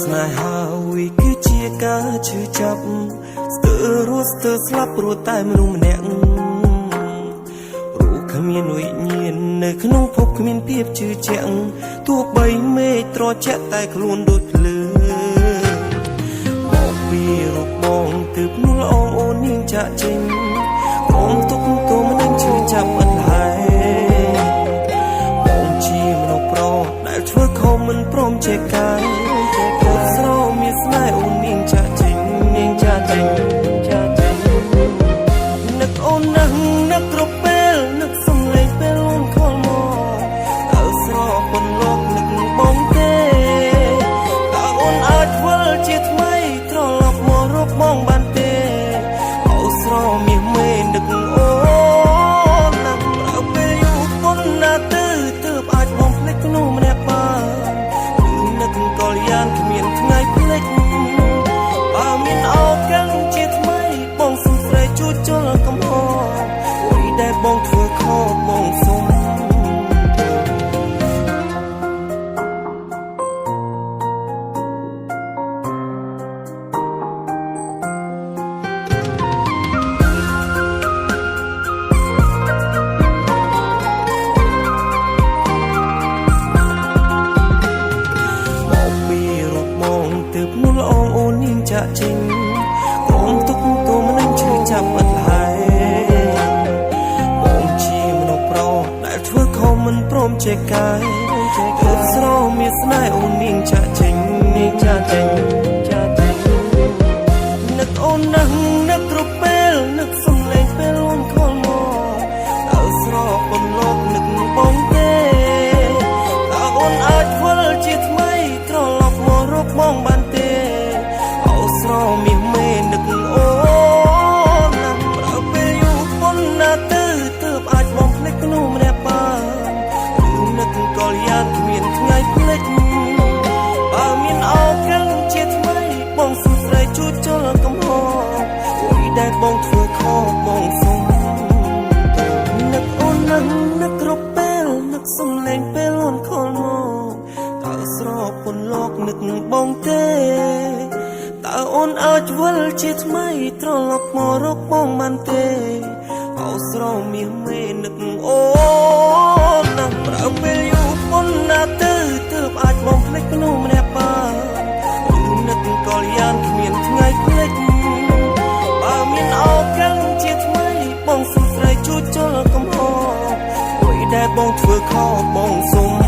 ស្នេហាវាគឺជាការឈឺចាប់ស្ទើររស់ស្ទើរស្លាប់ព្រោះតែមនុស្សម្នាក់រូបគ្មានវិញ្ញាណនៅក្នុងភពគ្មានភាពជឿជាក់ទោះបីមេឃត្រជាក់តែខ្លួនដូចភ្លើងមកពីរូបបងទើបនួលអងអូននាងចាក់ចេញក្រុមទុកទោមនឹងឈឺចាប់ឥតហើយ បងជាមនុស្សប្រុសដែលធ្វើខុសមិនព្រមចេះកែព្រោះស្រមានស្នេហ៍អូននាងចាក់ចេញនាងចាក់ចេញចាក់ចេញនឹកអូននឹកនឹកគ្រប់ពេលនឹកសំឡេងពេលអូនខលមកតើស្រពន្លកនឹកបងទេតើអូនអាចធ្វើជាថ្មីត្រឡប់មករកបងបានទេអោស្រមាសមេនឹកអូនណាស់ប្រើពេលយូរប៉ុណ្ណាទៅទើបអាចបងភ្លេចក្នុងម្នាក់បានឬនឹកកលយ៉ាងគ្មានថ្ងៃភ្លេចបើមានឱកាសជាថ្មីបងសុំស្រីជួជុលកំហុសអ្វីដែលបងធ្វើខុសបងសុំ មកពីរូបបងទើបនួលអងអូននាងចាក់ចេញក្រុមទុកទោមនឹងឈឺចាប់ឥតហើយបងជាមនុស្សប្រុសដែលធ្វើខុសមិនព្រមចេះកែទើបស្រមានស្នេហ៍អូននាងចាក់ចេញនាងចាក់ចេញចាក់ចេញនឹកអូននឹកនឹកគ្រប់ពេលនឹកសំឡេងពេលអូនខលមកតើស្រពន្លកនឹកបងទេ តើអូនអាចធ្វើជាថ្មីត្រឡប់មករកបងបានទេអោស្រមាសមេនឹកអូនណាស់ប្រើពេលយូរប៉ុណ្ណាទៅទើបអាចបងភ្លេចក្នុងម្នាក់បានឬនឹកកលយ៉ាងគ្មានថ្ងៃភ្លេចបើមានឱកាសជាថ្មីបងសុំស្រីជួជុលកំហុសអ្វីដែលបងធ្វើខុសបងសុំ នឹកអូននឹកនឹកគ្រប់ពេលនឹកសំឡេងពេលអូនខលមកតើស្រពន្លកនឹកបងទេតើអូនអាចវិលជាថ្មីត្រឡប់មករកបងបានទេអោស្រមាសមេនឹកអូនណាស់ប្រើពេលយូរប៉ុណ្ណាទៅទើបអាចបងភ្លេចក្នុងម្នាក់បានឬនឹកកលយ៉ាងគ្មានថ្ងៃភ្លេចបើមានឱកាសជាថ្មីបងសុំស្រីជួជុលកំហុសអ្វីដែលបងធ្វើខុសបងសុំ